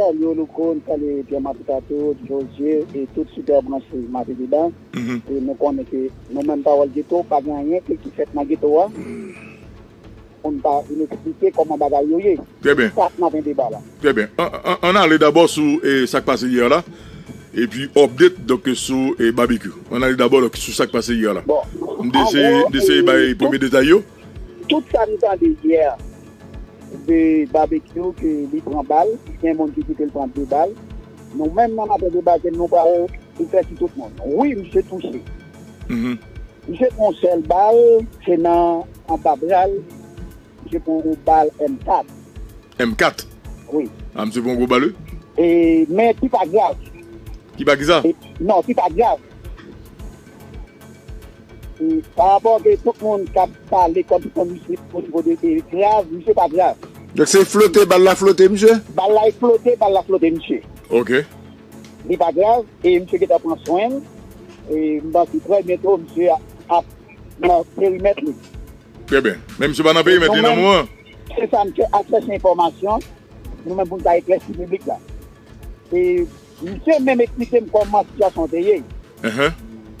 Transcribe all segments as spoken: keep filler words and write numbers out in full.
Salye Louko, m salye Pierre Martin Tato, Josué e tout sipè branche Maten Deba. E nou konnen ke nou menm Pawòl Geto, pa gen anyen ke ki fèt nan geto a pou n ta vin eksplike kòman bagay yo ye. Trè byen. Sa k Maten Deba la. Trè byen. Ann ale dabò sou e, sa k pase yè la. Epi update donk sou e, Barbecue. Ann ale dabò donk sou sa k pase yè la. Bon, m deseye bay premye detay yo. Tout sa n tande yè de Barbecue ke li pran bal, gen moun ki di ke l pran de bal. Nou menm nan Maten Deba, nou pral reflechi tout moun. Wi, misye touche. Misye pran yon sèl bal, se nan anba bra l, misye pran yon bal M kat. M kat? Wi. A, misye pran yon gwo bal, wi. E, men ki pa grav. Ki pa ki sa? E, non, ki pa grav. E, pa rapò ke tout moun k ap pale kòm si misye o nivo de, de grav, misye pa grav. Donk se flote, bal la flote, misye? Bal la flote, bal la flote, misye. Ok. Li pa grav, e misye gentan pran swen l. E m panse trè byento, misye ap nan perimèt li. Trè byen. Men misye pa nan perimèt li nan moman an. Se sa, misye ap chèche enfòmasyon. Nou menm pou n ka eklèsi piblik la. E misye menm eksplike m kòman sitiyasyon an te ye.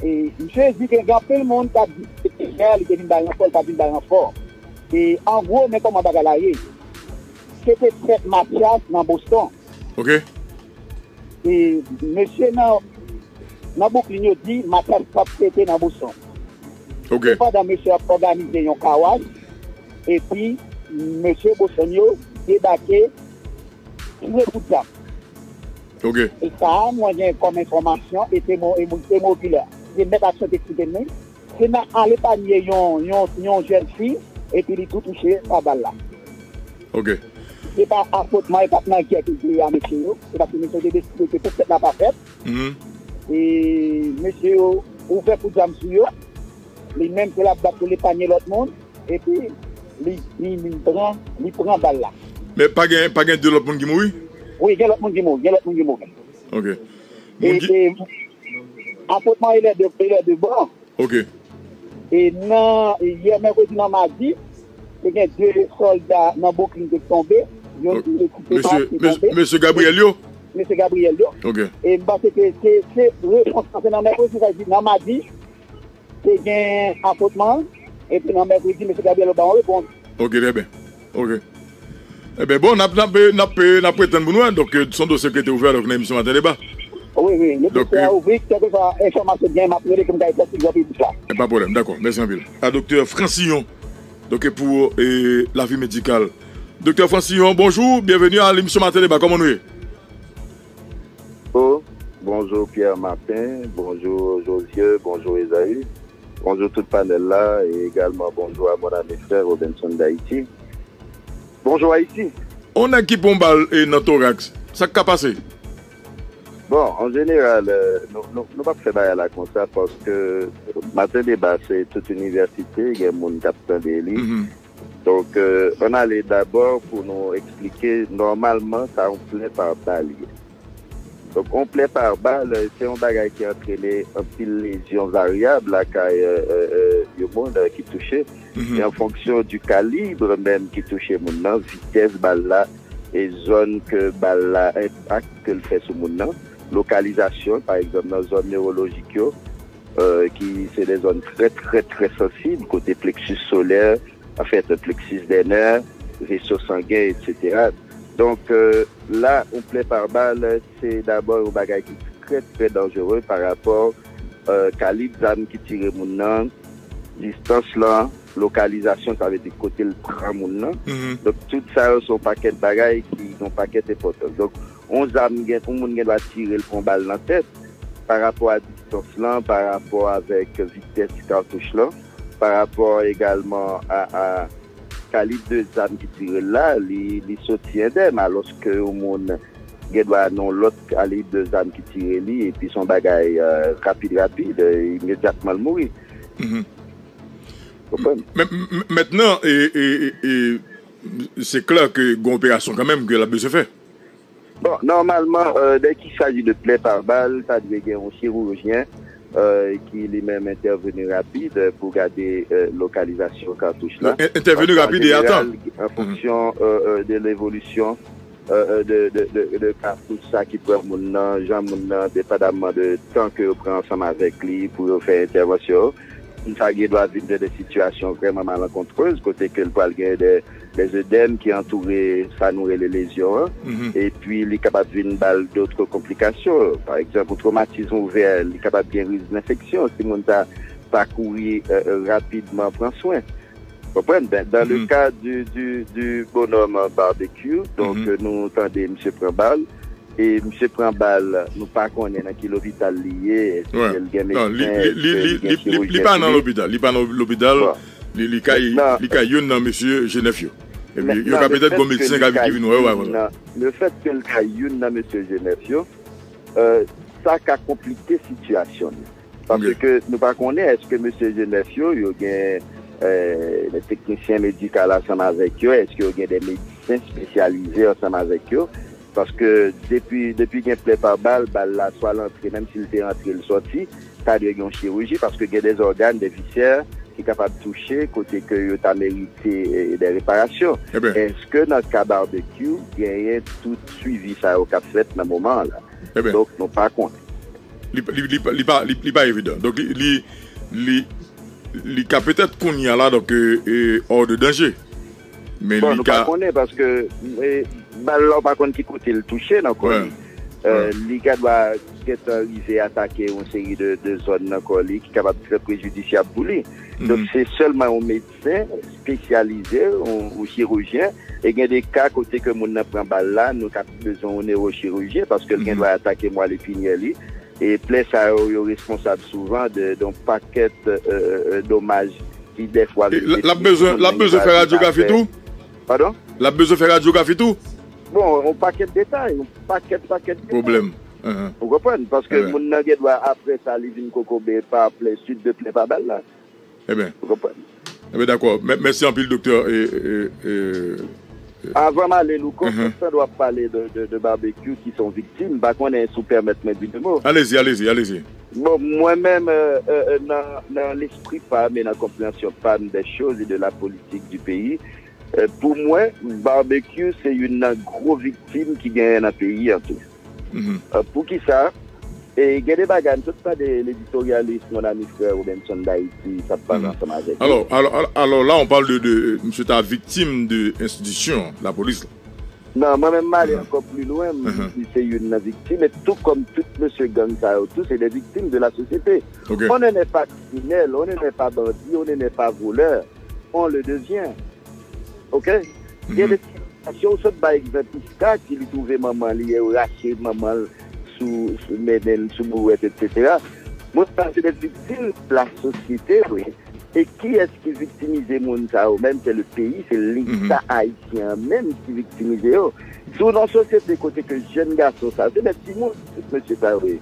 E misye di ke gen anpil moun k ap di se te yè li te vin bay ranfò, li pa t vin bay ranfò. E an gwo, men kòman bagay la ye. Se te fèt Matyas nan Boston. Ok. E mesye nan, nan Bouklin yo di Matyas p ap fete nan Boston. Ok. Sepandan, mesye ap òganize yon kawas, epi mesye Boston yo debake, tire kout zam. Ok. E sa a, mwen gen kòm enfòmasyon, e temwen, e moun, temwen okilè. Se mèt aksyon te kite m li. Se nan ale panye yon, yon, yon jèn fi, epi li tou touche pa bal la. Ok. Se pa afwotman, e pa t nan gè ke l te ye a mesye yo. Se paske mesye yo te deside ke pou fèt la pa fèt. E mesye yo ouvè kout zam sou yo. Li menm se l ap bat pou l epanye lòt moun. Epi li, li, li pran, li pran bal la. Men pa gen, pa gen de lòt moun ki mouri? Wi, gen lòt moun ki mouri, gen lòt moun ki mouri. Ok. E, e afwotman e lè de, e lè de bò. Ok. E nan, yè mèkredi nan madi, te gen de sòlda nan Bouklin ki tonbe. Youn ki te pati tonbe. Mesye Gabriel yo? Mesye Gabriel yo. Ok. E m panse ke se, se repons lan, se nan mèkredi, sa vle di nan madi, te gen afwotman, epi nan mèkredi, mesye Gabriel yo ba yon repons. Ok, trè byen. Ok. Ebyen, bon, n ap, n ap, n ap, n ap ret tann pou nou, en. Donk, se yon dosye ki rete ouvè, donk, nan emisyon Maten Deba. Wi, wi, nou te fè ouvri, kèlkeswa enfòmasyon gen, m ap rele pou m ka eklèsi gran piblik la. E pa pwoblèm, dakò, mèsi anpil. A Doktè Francillon, donk, pou e, lavi medikal. Doktè Francillon, bonjou, byenveni a lemisyon Maten Deba, kòman nou ye? Oh, bonjou Pierre Martin, bonjou Josué, bonjou Esaü, bonjou tout panèl la, e egalman bonjou a mon ami frè Robinson d'Haïti. Bonjou Ayiti. On nèg ki pran bal e nan toraks, sa k ka pase? Bon, an jeneral, euh, nou, nou, nou p ap fè bagay la konsa, paske Maten Deba se tout inivèsite, gen moun k ap tande li. Donk, euh, ann ale dabò pou nou eksplike, nòmalman, sa yon plè pa bal ye. Donk, yon plè pa bal, se yon bagay ki antrene anpil lezyon varyab lakay, euh, euh, euh, yon moun, euh, ki touche. E an fonksyon di kalib menm ki touche moun nan, vitès bal la, e zòn ke bal la, enpak ke l fè sou moun nan, lokalizasyon, pa egzanp, nan zòn newolojik yo, euh, ki se de zòn trè, trè, trè sansib, kote pleksis solè, anfèt, pleksis dènè, veso sangen, etsetera. Donk, euh, la, yon plè pa bal, se dabò yon bagay ki trè, trè danjere pa rapò, euh, kalib zam ki tire moun nan, distans lan, lokalizasyon, sa vle di kote l pran moun nan. Donk, tout sa yo se yon pakèt bagay ki gen yon pakèt enpòtans. Donk, yon zam, gen, yon moun gen dwa tire l pran bal nan tèt, pa rapò a distans lan, pa rapò avèk vitès katouch lan, pa rapò egalman a, a kalib de zam ki tire l la, li, li soti endèm, alòske yon moun gen dwa nan yon lòt kalib de zam ki tire li, epi se yon bagay, euh, rapid, rapid, euh, imedyatman l mouri. Konprann? Men, men, mentnan, e, e, e, e, se klè ke gen operasyon kanmenm ke l ap bezwen fè. Bon, nòmalman, euh, dès qu'il s'agit de plè pa bal, ta dwe gen yon chirijyen, euh, ki li menm entèveni rapid, euh, pou gade, euh, lokalizasyon katouch la. Entèveni rapid e atan. An fonksyon, euh, euh, de levolisyon euh, euh, de, de, de, de katouch sa ki pran moun nan, jan moun nan, depandamman de tan ke yo pran ansanm avèk li pou yo fè entèvansyon yo. Moun sa gen dwa vin nan de sitiyasyon vrèman malenkontrez, kote ke l pral gen de, de zedèm ki antoure sa nou rele lezyon an, epi li kapab vin ba l dòt konplikasyon. Pa egzanp, yon twomatizm ouvè, li kapab gen risk enfeksyon si moun sa pa kouri, euh, euh, rapidman pran swen. Konprann? Ben, dans le cas du, du, du bonhomme barbecue, donc, euh, nou tande misye pran bal, e misye pran bal, nou pa konnen nan ki lopital li ye, èske l gen medsen, èske li gen chirijyen pou li. Non, li, li, li, li, li, li pa nan lopital, li pa nan lopital, li, li kay, li kay youn nan mesye Jenèf yo. Epi, yo ka petèt gon medsen k ap ki vin wè yo. Le fait que l kay youn nan mesye Jenèf yo, euh, sa ka konplike sitiyasyon li. Paske nou pa konnen èske mesye Jenèf yo, yo gen, euh, de teknisyen medikal ansanm avèk yo, èske yo gen de medsen espesyalize ansanm avèk yo. Paske depi, depi gen plè pa bal, bal la swa l antre, menm si l te antre, l sòti, sa dwe gen yon chiriji, paske gen de zògàn, de visè ki kapab touche, kote ke yo ta merite, eh, de reparasyon. Èske nan ka Barbecue, genyen tout swivi sa yo k ap fèt nan moman an la? Donk, nou pa konnen. Li, li, li, li pa, li, li pa evidan. Donk, li, li, li, li ka petèt kounye a la, donk, euh, euh, hors de danger. Men bon, li nou pa ka konnen paske, eh, bal la, ou pa konn ki kote l touche nan kò li. Euh, li ka dwa gentan rive atake yon seri de, de zòn nan kò li ki kapab trè prejidisyab pou li. Donk, se sèlman yon medsen espesyalize, yon, yon chirijyen, e gen de ka kote ke moun nan pran bal la, nou ka bezwen yon newochirijyen paske l gen dwa atake mwa epinyè li. E plè sa yo, yo responsab souvan de, de yon pakèt, euh, euh, domaj ki dèfwa vin detrui. L ap bezwen, l ap bezwen fè radyografi tou? Padon? L ap bezwen fè radyografi tou? Bon, yon pakèt detay, yon pakèt, pakèt detay. Pwoblèm. Ou konprann? Paske moun nan gen dwa, apre sa, li vin kokobe pa plè, suit de plè pa bal la. Ebyen. Ou konprann? Ebyen, dakò. Mèsi anpil, doktè. Avan m ale, Louko, pandan w ap pale de, de, de Barbecue ki se yon viktim, m pa konnen si w pèmèt mwen di de mo. Alezi, alezi, alezi. Bon, mwen menm, euh, euh, euh, nan, nan lespri pa m e nan konpreyansyon pa m des choses et de la politique du pays, euh, pou mwen, Barbecue se youn nan gwo viktim ki genyen nan peyi an tou. Euh, poukisa? E gen de bagay, m sot tande leditoryalist, mon ami frè Robinson d'Haïti, t ap pale ansanm avèk nou. Alò, alò, alò, alò, la, on parle de, de, misye ta viktim de enstitisyon, lapolis la. Non, mwen menm m ale ankò pli lwen, m di se youn nan viktim, e tou kòm tout mesye gang sa yo tou, se de viktim de la sosyete. On ne naît pas criminel, on ne naît pas bandit, on ne naît pas voleur, on le devient. Ok? Gen de sitiyasyon, ou sot bay egzanp Iska ki li twouve manman li, yo rache manman l sou, sou mennen l sou bouwèt, etsetera. Moun sa se de viktim de la sosyete, wi. E kiyès ki viktimize moun sa yo menm? Se le peyi, se leta ayisyen an menm ki viktimize yo. Si w nan yon sosyete kote ke jèn gason sa, se de timoun, tout mesye sa yo ye.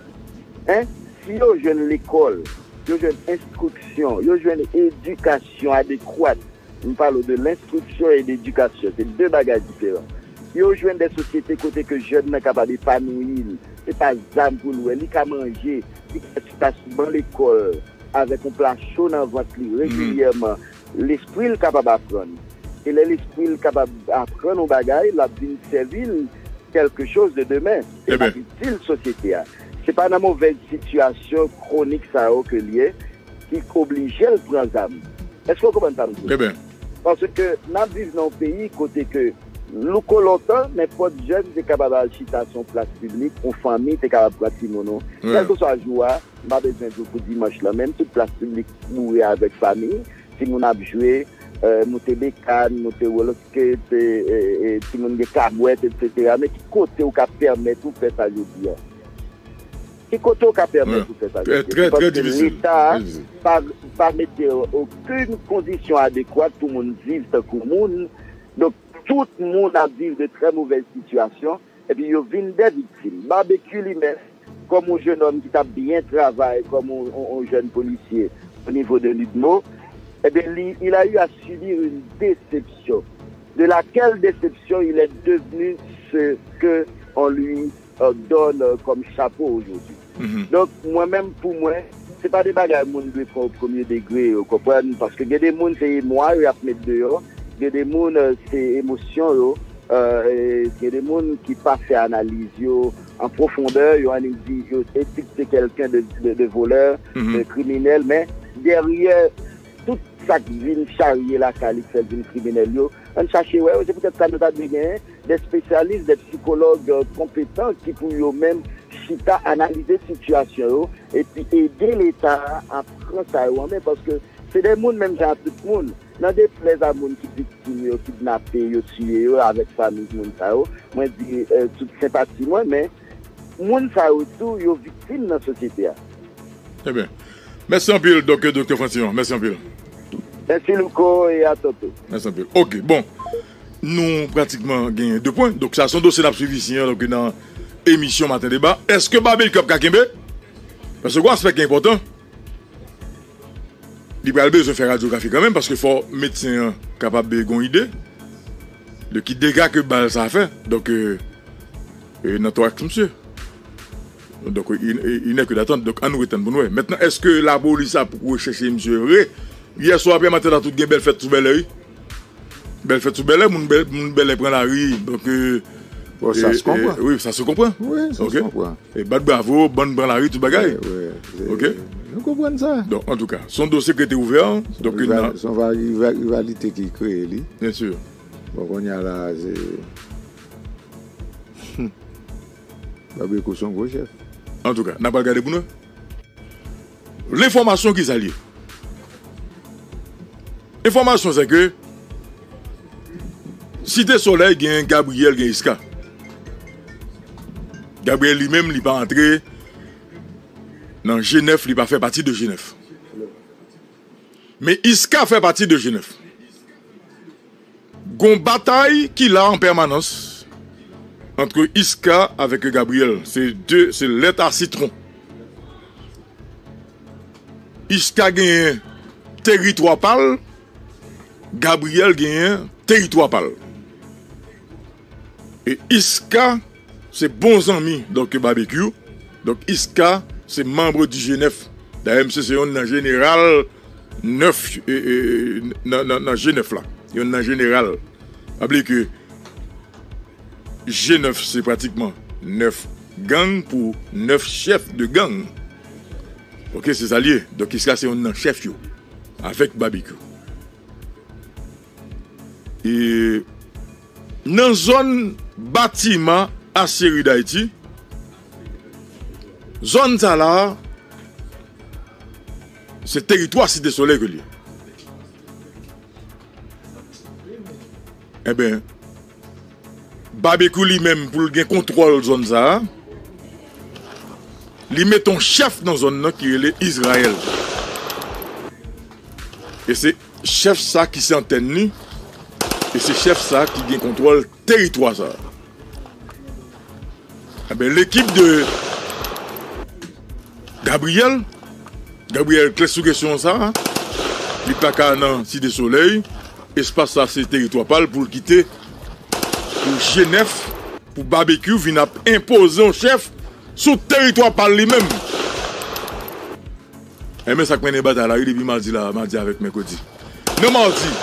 Hein? Si yo jwenn lekòl, yo jwenn enstriksyon, yo jwenn edikasyon adekwat, m pale w de lenstriksyon e ledikasyon, se de bagay diferan. Yo jwenn de sosyete kote ke jèn nan kapab epanouyi l, se pa zam pou l wè, li ka manje, li ka chita sou ban lekòl, avèk yon pla cho nan vant li regilyèman, lespri l kapab aprann. E lè lespri l kapab aprann yon bagay, l ap vin sèvi l quelque chose de demain. E l ap itil sosyete a. Se pa nan movèz sitiyasyon kwonik sa yo ke l ye, ki oblije l pran zam. Èske w konprann sa m di w? Paske n ap viv nan yon peyi kote ke Louko lontan, nenpòt jèn te kapab al chita sou yon plas piblik, yon fanmi te kapab pran timoun ou. Kèlkeswa jou a, m pa bezwen di w pou dimanch lan menm, tout plas piblik boure avèk fanmi, timoun ap jwe, euh, moute bekàn, moute roller skate, e, e, e, timoun gen kabwèt, etsetera. Men ki kote w ka pèmèt ou fè sa jodi a? Ki kote w ka pèmèt ou fè sa jodi a? Se paske Leta pa, pa mete okenn kondisyon adekwat pou moun viv tankou moun. Donk, tout moun ap viv de trè movèz sitiyasyon, epi yo vin de viktim. Barbecue li menm, kòm yon jennonm ki t ap byen travay kòm yon, yon, yon jèn polisye o nivo de l'UDMO, ebyen, li, il a eu à subir une déception, de laquelle déception il est devenu ce que on lui, euh, donne, euh, comme chapeau aujourd'hui. Donk, mwen menm, pou mwen, se pa de bagay moun dwe pran o premye degre, ou konprann, paske gen de moun, se mwa yo y ap met deyò, gen de moun, euh, se emosyon yo, Euh, e, gen de moun ki pa fè analiz yo an pwofondè, yo annik di yo etikete kèlken de, de, de volè, de kriminèl, men dèyè tout sa k vin charye lakay li k fè l vin kriminèl yo, ann chache wè yo. Se poutèt sa nou ta dwe genyen de espesyalis, de sikològ, euh, konpetan ki pou yo menm chita, analize sitiyasyon yo, epi ede Leta a pran sa yo an men, paske se de moun menm jan ak tout moun. Nan deplèz a moun ki viktim yo kidnape, yo tiye yo avèk fanmi moun sa yo, mwen di, euh, tout senpati mwen, men moun sa yo tou, yo viktim nan sosyete a. Ebyen, mèsi anpil, Doktè, Doktè Frantillon. Mèsi anpil. Mèsi, Louko, e a tanto. Mèsi anpil. Ok, bon. Nou pratikman genyen de pwen. Donk, sa se yon dosye n ap swiv isi an, donk, nan emisyon Maten Deba. Èske Babekyou ap ka kenbe? Paske gon aspè ki enpòtan. Li pral bezwen fè radyografi kanmenm, paske fò medsen an kapab gen yon ide de ki dega ke bal sa a fè. Donk, euh, euh, nan toraks misye. Donk, il, il n'est que d'attendre. Donk, ann ret tann pou n wè. Mentnan, èske lapolis ap rechèche misye vre? Yè swa, Pè Maten, tout gen bèl fèt sou Bèlè, wi. Bèl fèt sou Bèlè, moun Bèl-, moun Bèlè pran lari. Donk, euh, Bon, sa euh, se konpran. euh, wi, sa se konpran. Wi, sa se Ok. konpran. E bat bravo, bann pran lari, tout bagay. Wi, wi, se, Ok. nou konprann sa. Donk, antouka, se yon dosye ki rete ouvè. Donk, Rival-, nan se yon va-, rival-, rivalite ki kreye li. Byen si. Bon, kounye a la, se, Babekyou se yon gwo chèf. Antouka, n ap al gade pou nou. Lenfòmasyon ki sa l ye? Enfòmasyon se ke Site Solèy gen Gabriyèl, gen Iska. Gabriyèl li menm, li pa antre nan G nèf, li pa fè pati de G nèf. Men Iska fè pati de G nèf. Gon batay ki la an pèmanans ant Iska avèk Gabriyèl. Se de, se lèt a sitwon. Iska genyen teritwa pa l, Gabriyèl genyen teritwa pa l. E Iska se bon zanmi, donk, Babekyou. Donk, Iska se manm di G nèf. Dayè, misye se youn nan jeneral nèf, e, e, nan, nan, nan G nèf la. Youn nan jeneral. Pa bliye ke G nèf se pratikman nèf gang pou nèf chèf de gang. Ok, se sa l ye. Donk, Iska se youn nan chèf yo, avèk Babekyou. E nan zòn batiman Aseri Dayiti, zòn sa la, se teritwa Site Solèy ke l ye. Enben, Babekyou li menm, pou l gen kontwòl zòn sa a, li mete yon chèf nan zòn nan ki rele Izrayèl. E se chèf sa ki se antèn li, e se chèf sa ki gen kontwòl teritwa sa. Enben, lekip de Gabriyèl, Gabriyèl klè sou kesyon sa, li pa ka nan Site Solèy, espas sa se teritwa pa l pou l kite pou G nèf, pou Babekyou vin ap enpoze yon chèf sou teritwa pa l li menm. Enben, sa k mennen batay la, wi, depi madi la, madi avèk mèkredi. Nan madi,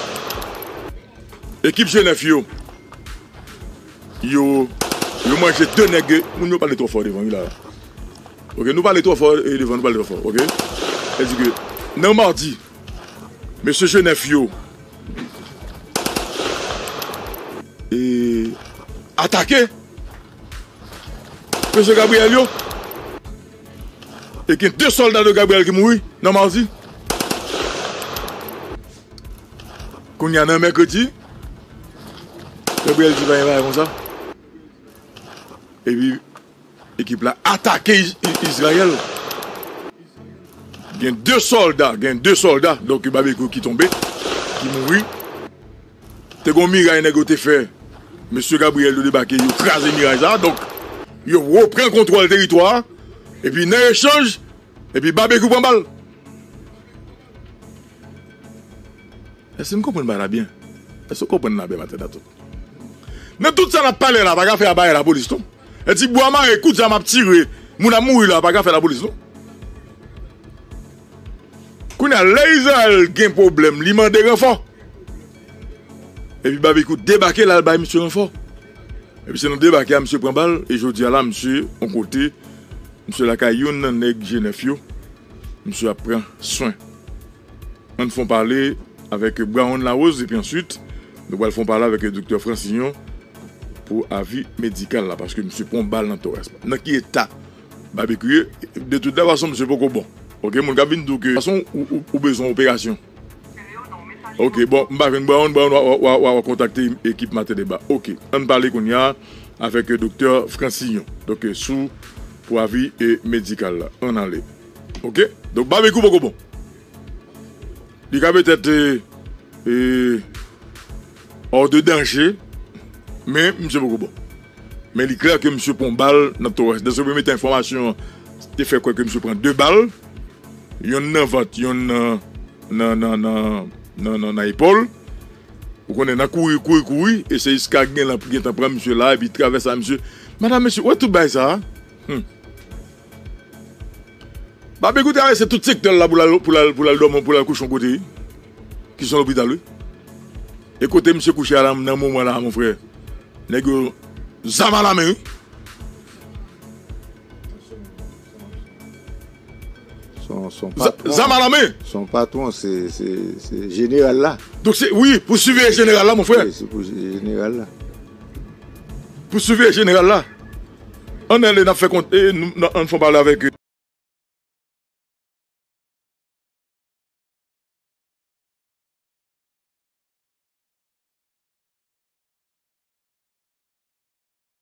ekip G nèf yo, yo, yo manje de nèg, moun yo pale twò fò devan, wi, la. Ok, nou pale twò fò, e, devan, nou pale twò fò, ok? Sa di ke, nan madi, mesye G nèf yo, e, atake mesye Gabriyèl yo. E gen de sòlda de Gabriyèl ki mouri nan madi. Kounye a nan mèkredi, Gabriyèl di pa gen bagay konsa. Epi, ekip la atake Iz-, Iz-, Izrayèl. Gen de sòlda, gen de sòlda, donk, Babekyou ki tonbe, ki mouri. Te gon miray nèg yo te fè. Mesye Gabriyèl yo debake, yo kraze miray sa. Donk, yo reprann kontwòl teritwa a. Epi nan echanj, epi Babekyou pran bal. Èske n konprann bagay la byen? Èske w konprann la byen, Matèl Daton? Nan tout sa n ap pale la, pa ka fè a bagay lapolis, non. E ti bwa mare, kout zam ap tire, moun ap mouri la, pa ka fè lapolis, non. Kounye a, lè Izrayèl gen pwoblèm, li mande ranfò. Epi Babekyou debake la, l bay misye ranfò. Epi se nan debake a misye pran bal, e jodi a la, misye yon kote, misye lakay youn nan nèg G nèf yo, misye ap pran swen. Ann fè yon pale avèk Brown Larose, epi answit, nou pral fè yon pale avèk Doktè Francillon pou avi medikal la, paske misye pran bal nan torès. Nan ki eta Babekyou ye? De tout fason, misye poko bon. Ok, moun k ap vin di w ke fason ou, ou, ou bezwen operasyon. Ok, bon, m pa jwenn Brown, Brown w a, w a, w a, w a kontakte ekip Maten Deba. Ok, ann pale kounye a avèk Doktè Francillon. Donk, sou pou avi e medikal la. Ann ale. Ok? Donk, Babekyou poko bon. Li ka petèt e, e, hors de danger, men misye poko bon. Men li klè ke misye pran bal nan torès. Dèske premye tan enfòmasyon te fè kwè ke misye pran de bal, yonn nan vant, yonn nan, nan, nan, nan, nan, nan, nan epòl. Ou konnen, nan kouri, kouri, kouri, e se jiska gen lan, gentan pran misye la, epi travèse a misye. Madanm, mesye, wè tout bagay sa a? Hmm. Babekyou travèse tout sektè l la pou l al, pou l al, pou l al dòmi, pou l al kouche yon kote, wi. Ki se yon lopital, wi. E kote misye kouche a la, nan moman la, mon frè, nèg yo zam alamen, wi. Son, son patwon. Zam alamen. Son patwon, se, se, se jeneral la. Donk, se, wi, pou siveye jeneral la, mon frè. Wi, se pou jeneral la. Pou siveye jeneral la. Ann ale, n ap fè kont, e, nou, n ap, ann fè pale avèk, e,